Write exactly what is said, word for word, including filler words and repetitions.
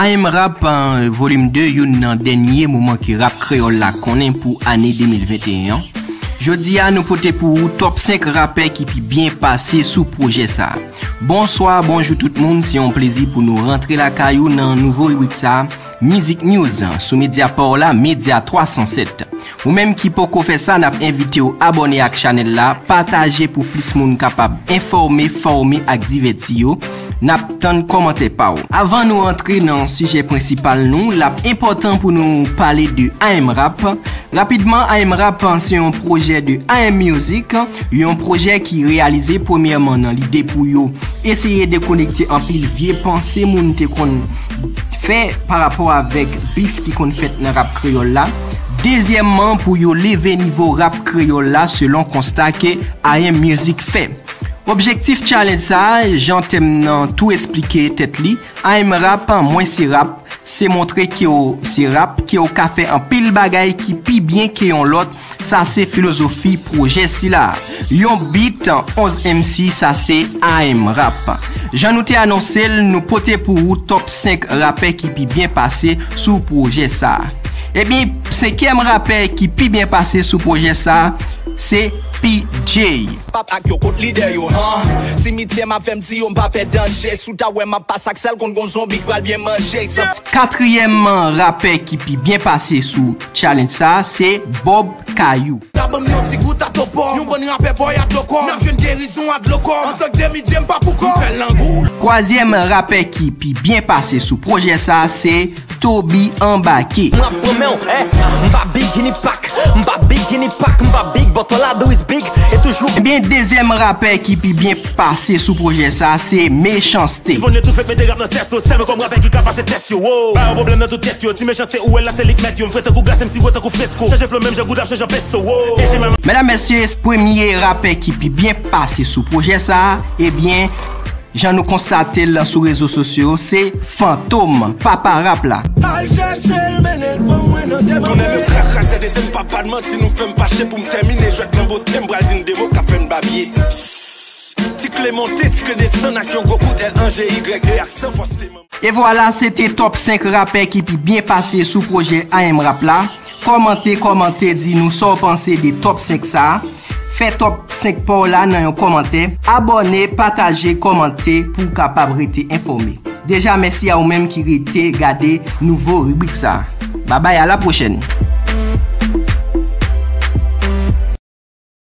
I Am Rap, euh, Volim de, youn nan dènye moman ke rap kreyòl la konnen pou ane de mil venteyen an. Jodi a, nou pote pou ou top senk rapè ki pi byen pase sou pwojè sa a. Bonswa, bonjou tout moun, se yon plezi pou nou rantre lakay ou nan nouvo ribrik sa a, Mizik News, sou medya pa w la, Medya twa san sèt. Ou menm ki poko fè sa, n ap envite w abòne ak chanèl la, pataje pou plis moun kapab enfòme, fòme ak divèti yo. N ap tann kòmantè pa w. Avan nou antre nan sijè prensipal nou, l ap enpòtan pou nou pale de I Am Rap. Rapidman, I Am Rap se yon pwojè de I Am Music, yon pwojè ki reyalize premyèman nan lide pou yo eseye dekonekte anpil vye panse moun te konn fè pa rapò avèk bif ki konn fèt nan rap kreyòl la. Dezyèmman, pou yo leve nivo rap kreyòl la selon konsta ke I Am Music fè. Objektif challenge sa a, jan tèm nan tou esplike tèt li, I Am Rap, mwen se rap, se montre ke w se rap, ke w ka fè anpil bagay ki pi byen ke yon lòt, sa se filozofi pwojè sila. Yon beat, onz M C, sa se I Am Rap. Jan nou te anonse l, nou pote pou ou top senk rapè ki pi byen pase sou pwojè sa. Ebyen, senkyèm rapè ki pi byen pase sou pwojè sa, se P J. Pap ak yo kot lidè yo, han. Simityè m ap fè m di yo m pa pè danje. Si w ta wè m ap pase ak sèl konn gon zonbi k pral byen manje. Katriyèm rapè ki pi byen pase sou challenge sa, se Bob Kayou. Ta ban m yon ti gout a dlo pòm. Yon bon rapè bòy a dlo kòm. N ap jwenn gerizon a dlo kòm. Antank demi dye m pa pou kòm. M fè langou. Twazyèm rapè ki pi byen pase sou pwojè sa, se Toby Anbake. M ap pran men w, eh. M pa big in pak, m pa big in pak, m pa big, but all I do is big, e toujou. Ebyen, dezyèm rapè ki pi byen pase sou pwojè sa, se Mechanste. Fò n tou fèk mete rap nan sèso, sèl mwen kòm rapè ki ka pase tès yo, wo. Pa yon pwoblèm nan tout tèt yo, ti Mechanste ou wè l la se li k mèt yo, m fre tankou glas, m si wo tankou fresko. Chanje flo menm jan goud ap chanje an peso, wo. E se menm. Medam, mesye, premye rapè ki pi byen pase sou pwojè sa, ebyen, jan nou konstate l sou rezo sosyo, se Fantom, papa rap la. Al chèche l, mennen l ban mwen nan dèmande. Konnen m yo krak krak, se dezen papa n manti, nou fè m fache pou m tèmine jwèt nan bote, m pral di n de mo k ap fè n babye. Ti kle monte, ti kle desann ak yon gwo kout L an G Y E ak san fòs te manm. E vwala, se te top senk rapè ki pi byen pase sou pwojè I Am Rap la. Kòmante, kòmante, di nou sa w panse de top senk sa a. Fè top senk pa w la nan yon kòmantè. Abòne, pataje, kòmante pou w kapab rete enfòme. Deja, mèsi a ou menm ki rete gade nouvo ribrik sa a. Babay, a la pwochèn!